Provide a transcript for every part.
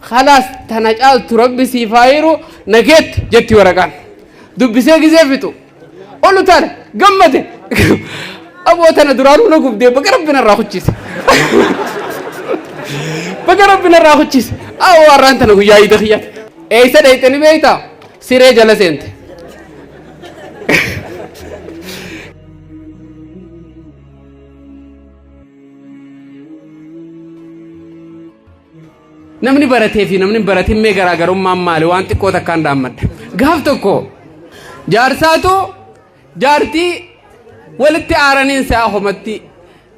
Khalaas tana caaltu rabbi siif haa hiru nageetti jetti waraqaan. Dubbisee gizee fixu. Ol utaale gammade. Aboo tana duraanuu na gubdee baga rabbi narraa kuchise. Baga rabbi narraa kuchise. Awoo har'aan tana guyyaa iida kiyyaati. Eessa dhayxe ni beektaa? Siree jala seente. Namni baratee fi namni hin baratin mee garaagarummaan maali waan xiqqoo takkaan dhaammadha. Gaaf tokko jaarsaatu jaartii walitti aaraniin sa'a homatti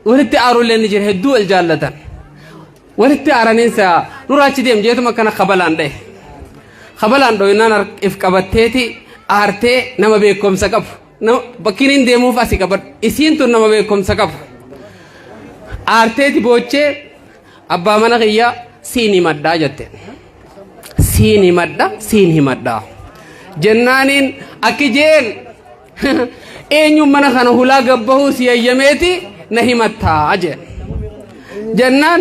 walitti aarullee ni jira hedduu wal jaallatan. Walitti aaraniin sa'a nurraa achi deem jeetuma akkana kabalaan dha'e. Kabalaan dho'innaan if qabatteeti aartee nama beekumsa qabu. Bakkiin hin deemuuf asii qabadhu. Isiin tun nama beekumsa qabu. Aarteeti boochee Abbaa mana kiyya siin himadhaa jette. Siin himadha, siin himadhaa. Jennaaniin akki jeen eenyuun mana kana hulaa gabbahuu si hayyameeti na himattaa jeen. Jennaan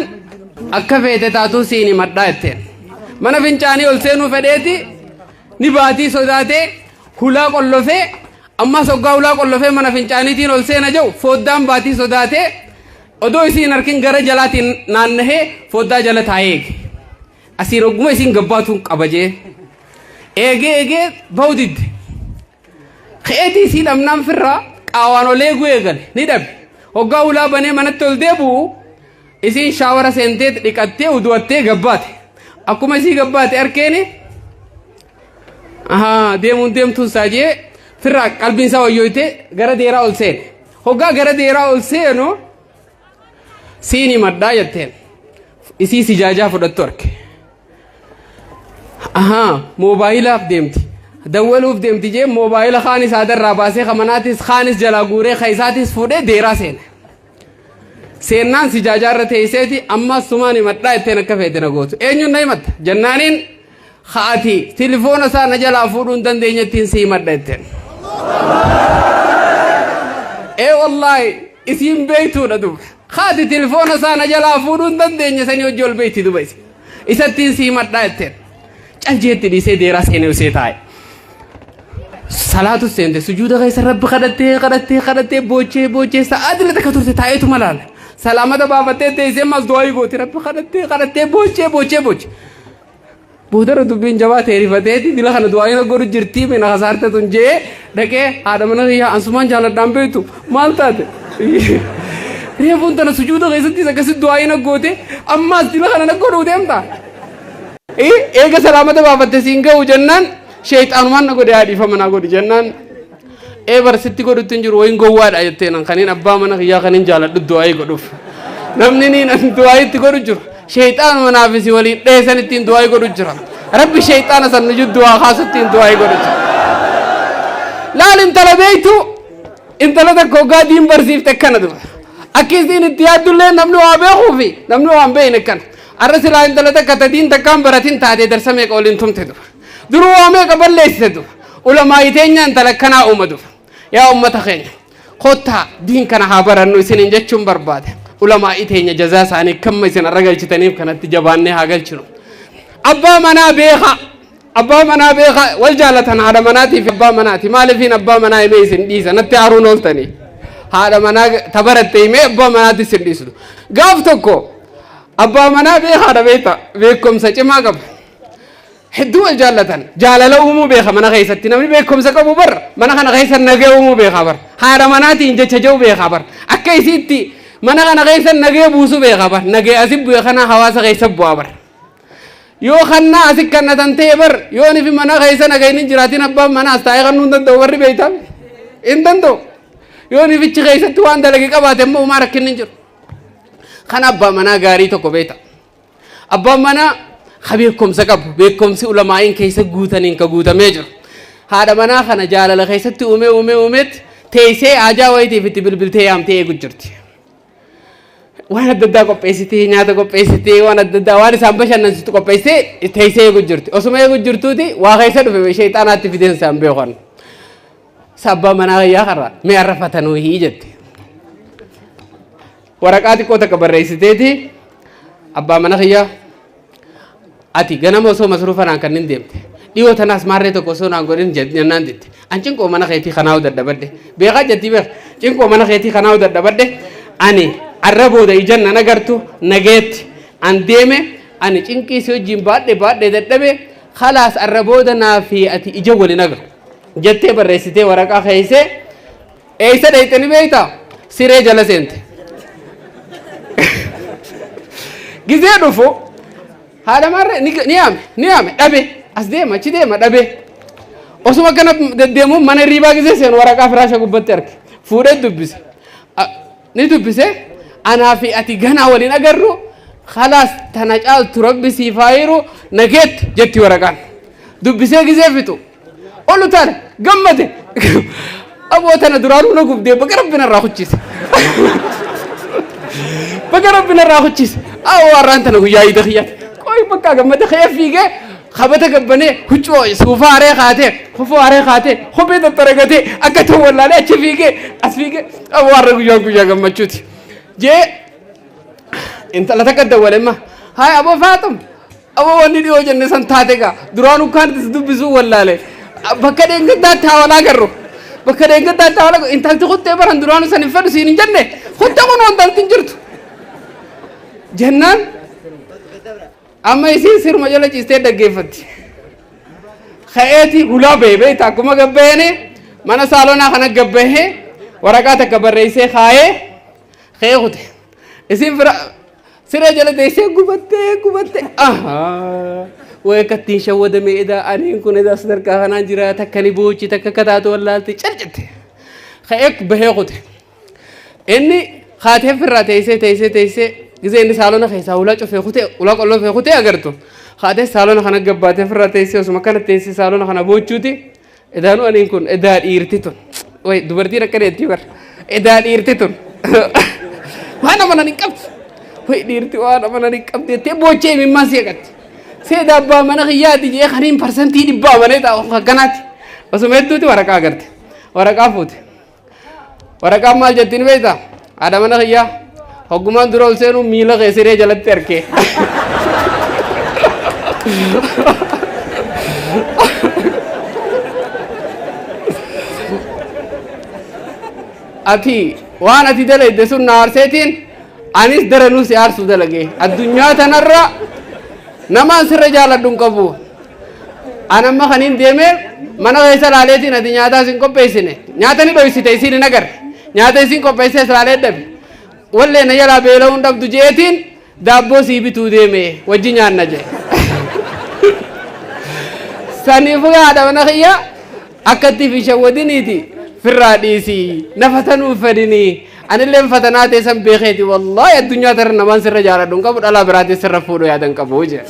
akka feete taatuu siin himadhaa jetteen. Mana fincaanii ol seenuu fedheeti ni baatii sodaatee hulaa qollofee ammas hoggaa hulaa qollofee mana fincaaniitiin ol seena jedhu foddaan baatii sodaatee Odoo isii hin arkin gara jalaatiin naannahee foddaa jala taa'ee eege. Asiin hogguma isiin gabbaatuun qaba jee. Eegee eegee bahu didde. Ka'eetii isii dhabnaan firraa qaawaan ol eeguu eegale ni dhabe. Hoggaa hulaa banee manatti ol deebi'u isiin shaawara seentee dhiqattee udu'attee gabbaate. Akkuma isii gabbaate arkeeni ahaa deemuun deemtuun isaa jee firraa qalbiin isaa wayyoytee gara deeraa ol seene. Hoggaa gara deeraa ol seenu siin himadhaa jetteen isii sijaajaa fudhattu arke. Ahaa moobaayilaaf deemti. Dawwaluuf deemti jee moobaayila kaanis haadarraa baasee kamanaatis kaanis jalaa guuree ka isaatis fuudhee deeraa seene. Seennaan sijaajaa irra teesseeti ammas sumaan himadhaa jetteen akka feete na gootu. Eenyuun na himatta? Jennaaniin Ka ati tilifoona isaa na jalaa fuudhuu hin dandeenyettiin si himadha jetteen. Ee wallaahi isiin beektuudha duba. Ka ati tilifoona isaa na jalaa fuudhuu hin dandeenye sanii hojii ol beekti duba isin. Isattiin si himadhaa jetteen. Caljeetti dhiisee deeraa seenee usee taa'e. Salaatu seente sujuuda keessa rabbi kadhattee kadhattee kadhattee boochee boochee sa'aatii takka turte taa'eetuma laala. Salaamata baafattee teessee ammas du'aa gooti rabbi kadhattee kadhattee boochee boochee boochee. Boodarra dubbiin jabaa ta'e rifateeti dila kana du'aa godhu jirtii mina kasaarte tun jee dhaqee haadha mana kiyyaa ansumaan jaaladhaan beektu maal taate. Reefuun tana sujuuda keessattis akkasi du'aa goote ammaas dila kana na godhuu deemta. Eega salaamata baafatte siin ga'u jennaan sheexaanumaan na godhe haadhiifama naa godhi jennaan. Ee bar sitti godhutti hin jiru wayin gowwaadha jetteen an kaniin abbaa mana kiyyaa kaniin jaaladhu du'aayii godhuuf. Namni niin an du'aayii itti godhu jiru. Sheexaanuma naaf isi waliin dheessan ittiin du'aayii godhu jira. Rabbi sheexaana san nu jidduu haa kaasu ittiin du'aayii godhu jira. Laal intala beektu intala takka hoggaa diin barsiifte akkana duba. Akki isiin itti yaaddullee namni waa beekuu fi namni waa hin beekne akkana. Arra silaa intala takka ta diin takkaan baratin taatee darsa meeqa waliin tumte duba. Duruu waa meeqa balleessite duba. Ulamaa'ii teenya intala akkanaa uuma duba. Yaa ummata keenya kottaa diin kana haa barannu isiniin jechuun barbaade. Ulamaa'ii teenya jazaa isaanii kamma isin har'a galchitaniif kanatti jabaannee haa galchinu. Abbaa manaa beekaa. Abbaa manaa beekaa wal jaalatan haadha manaatii fi abbaa manaati. Maaliifiin abbaa manaa himee isin dhiisa natti aaruun ooltanii. Haadha manaa tabaratte himee abbaa manaatti isin dhiisu. Gaaf tokko abbaa manaa beekaadha beekta beekumsa cimaa qaba. Hedduu wal jaallatan. Jaalala uumuu beeka mana keessatti. Namni beekumsa qabu bar mana kana keessa nagee uumuu beeka bar. Haadha manaatiin jecha jedhu beeka bar. Akka isiitti mana kana keessa nagee buusuu beeka bar. Nagee asi bu'e kana hawaasa keessa bu'a bar. Yoo kannaa asi kannatan ta'e bar yoo nifi mana keessa nageen hin jiraatin abbaan manaas taa'ee kannuu hin danda'u warri beektan hin danda'u. Yoo nifichi keessatti waan dalage qabaate immoo homaa rakkinni hin jiru. Kan abbaa manaa gaarii tokko beekta. Abbaan manaa ka beekumsa qabu, beekumsi ulamaa'iin keessa guutaniin ka guutamee jiru. Haadha manaa kana jaalala keessatti uumee uumee uumeetti teessee haajaa wayiitiif itti bilbiltee yaamtee eegu jirti. Waan adda addaa qopheessitee, nyaata qopheessitee, waan adda addaa waan isaan bashannansiistu qopheessitee teessee eegu jirti. Osuma eegu jirtuuti waa keessa dhufe sheexaanaatti fideen isaan beekan. Isa abbaa manaa kiyyaa karra mee har'a fatanuu hii jette. Waraqaa xiqqoo takka barreessiteeti abbaa mana kiyyaa Ati ganama osoo masruufa naan kannin deemte. Dhiyoo tanaas maarree tokko osoo naan godhin jennaan didde. An cinqoo mana keetii kanaa'uu dadhabadhe. Beekaa jettii beek. Cinqoo mana keetii kanaa'uu dadhabadhe. Ani arra booda ijan nan agartu nageetti. An deeme ani cinqii si wajjin baadhe baadhe dadhabe khalaas arra booda naa fi ati ija wal hin agarru. Jettee barreessitee waraqaa keessee eessa dhayxe ni beektaa? Siree jala seente. Gizee dhufu haadha maarree ni yaame ni yaame dhabe as deema achi deema dhabe. Osuma akkana deddeemuun mana hirriibaa gizee seenu waraqaa firaasha gubbatti arge. Fuudhee dubbise. Ni dubbise anaa fi ati ganaa waliin agarru khalaas tana caaltu rabbi siif haa hiru nageetti jetti waraqaan. Dubbisee gizee fixu. Ol utaale gammade. Aboo tana duraanuu na gubdee baga rabbi narraa kuchise. Baga rabbi narraa kuchise. Awoo har'aan tana guyyaa iida kiyyaati. Qoy bakka gammade ka'ee fiigee kabata gabbanee huccuu suufaa haree kaatee kofoo haree kaatee kophee tattaragatee akka ta'u wallaalee achi fiigee as fiigee aboo har'a guyyaa guyyaa gammachuuti. Jee intala takka dawwale haay aboo Faaxum aboo wanni dhiyoo jenne san taate gaa duraan ukkaan itti dubbisuu wallaale bakka dheengaddaatti haa walaa garru bakka dheengaddaatti haa walaa garru intalti kuttee baran duraanu san hin fedhu siin hin jenne kuttee kun intalti hin jirtu jennaan amma isiin sirma jala ciistee dhaggeeffatti. Ka'eeti hulaa ba'e beekta akkuma gabbayeeni mana saalonaa kana gabbahee waraqaa takka barreessee kaayee ka'ee kute. Isiin fira siree jala teessee gubattee gubattee ahaa way akka ittiin shawwadame edaa aniin kun edaa sadarkaa kanaan jira takka ni boochi takka akka taatu wallaalti cal jette. Ka'ee bahee kute. Inni kaatee firraa teessee teessee teessee gisee inni saalona keessaa ulaa cufee kutee ulaa qollofee kutee agartu. Kaatee saalona kana gabbaatee firraa teessee osuma kana teessee saalona kana boochuuti. Edaanuu aniin kun edaa dhiirti tun. Way dubartiin akka deettii bar. Edaa dhiirti tun. Waan amanan hin qabdu. Way dhiirti waan amanan hin qabdu jettee boochee imimmaan si eegatti. Seeda abbaa mana kiyyaati jee kaniin 100% amanee taa'u akkanaati. Osuma hedduuti waraqaa agarte. Waraqaa fuute. Waraqaan maal jettiin beektaa? Haadha mana kiyyaa hoggumaan dura ol seenuu miila kee siree jalatti argee. Ati waan ati dalayde sun na aarseetiin anis daranuu si aarsuu dalage. Addunyaa tanarra namaan sirra jaaladhu hin qabu. An amma kaniin deemee mana keessa laaleetiin ati nyaataa isin qopheessine. Nyaata ni dhoysite isiin hin agarre. Nyaata isin qopheessees laalee dhabe. Wallee na jalaa beela'uun dhabdu jeetiin daabboo sii bituu deeme wajji nyaanna jee. Saniifuu haadha mana kiyya akka itti fi shawwadiniiti firraa dhiisii na fatanuu fedhinii anillee fatanaa ta'e san beekeeti wallaahi addunyaa tarra namaan sirra jaaladhu hin qabu dhalaa biraatiin sirra fuudhu yaadan qabu jee.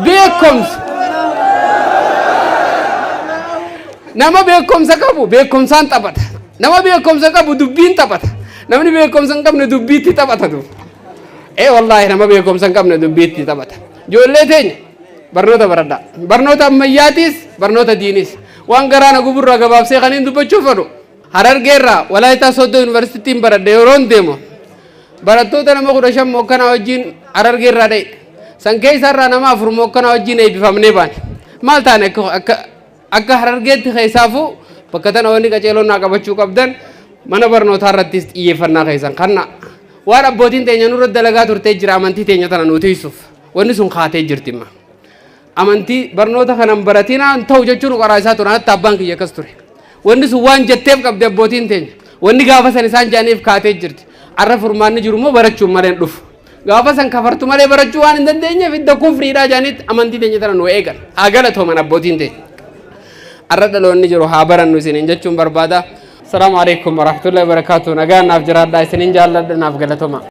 Beekumsa. Nama beekumsa qabu beekumsaan taphata. Nama beekumsa qabu dubbiin taphata. Namni beekumsa hin qabne dubbiitti taphata dur. Ee wallaahi nama beekumsa hin qabne dubbiitti taphata. Ijoollee teenya barnoota baradhaa. Barnoota ammayyaatiis barnoota diiniis. Waan garaa na guburraa gabaabsee kan hin dubbachuu fedhu. Harargeerraa Walaayitaa Sooddoo Yuunivarsiitiin baradhe yeroon deemu barattoota nama 15 mookkanaa wajjin Harargeerraa dha'e. San keessaarraa nama 4 mookkanaa wajjin eebbifamnee baane. Maal taane akka akka Harargeetti keessaafuu bakka tana wanni qaceeloon naa qabachuu qabdan mana barnootaa irrattis xiyyeeffannaa keessan kanna. Waan abbootiin teenya nurra dalagaa turtee jira amantii teenya tana nu tiisuuf. Wanni sun kaatee jirti imma. Amantii barnoota kanan baratinaan ta'u jechuun qoraa isaa turan hatta abbaan kiyya akkas ture. Wanni sun waan jetteef qabdi abbootiin teenya. Wanni gaafa san isaan jedhaniif kaatee jirti. Arra furmaanni jiru immoo barachuun malee hin dhufu. Gaafa san kafartu malee barachuu waan hin dandeenyeef hidda kufriidhaa jedhaniitti amantii teenya tana nu eegan. Haa galatooman abbootiin teenya. Arra dhaloonni jiru haa barannu isiniin jechuun barbaada. Asalaamu alaikum warahmatullahi wabarakatuh. Nagaan naaf jiraadhaa isiniin jaalladha naaf galatoma.